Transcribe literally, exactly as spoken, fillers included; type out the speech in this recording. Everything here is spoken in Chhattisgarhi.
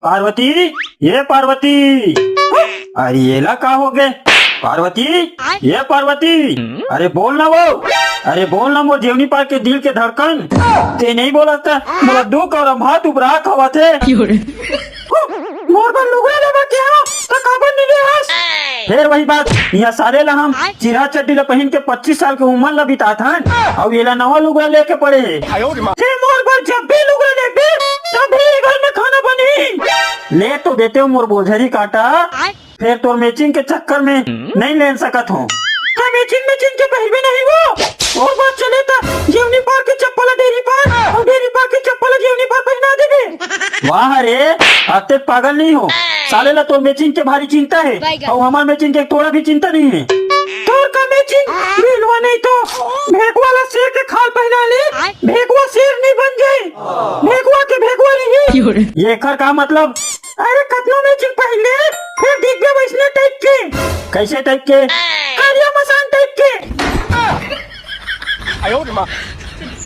पार्वती, ये पार्वती। अरे, येला का हो गे? पार्वती, ये पार्वती, अरे बोल ना वो, अरे बोल ना, मोर जेवनी पार के दिल के धड़कन। ते नहीं बोलत त मोला दुख और अम्हा दुबरा खवाथे। मोर बर लुगरा लेबा के हा, त काबर नहीं ले हस? फेर वही बात, इहाँ साले ला हम चिरहा चड्डी ला पहिन के पच्चीस साल के उमर ला बितात हन, अउ येला नवा लुगरा लेके पड़े हे। ते मोर बर जब भी लुगरा लेबे, तब भी घर में खाना बनही। ले तो देते हो मोर बोझरी काटा, फेर तोर matching के चक्कर में नहीं लेन सकत हो। का matching matching के पहिरबे नहीं वो? और बात चले त जेवनी पार के चप्पल डेरी पार और डेरी पार के चप्पल जेवनी पार पहिना देबे। वाह रे, अब तक पागल नहीं हो। साले ला तोर matching के भारी चिंता है और हमार matching के थोड़ा भी चिंता नहीं है। तोर का matching भेलवा नहीं तो भेकवा ला शेर के खाल पहिना ले, भेकवा शेर नहीं बन जाए, भेकवा के भेकवा नहीं। ये एकर का मतलब? अरे कतनो matching पहिर ले, फेर दिखबे वैसने type के। कैसे type के? करिया मसान type के।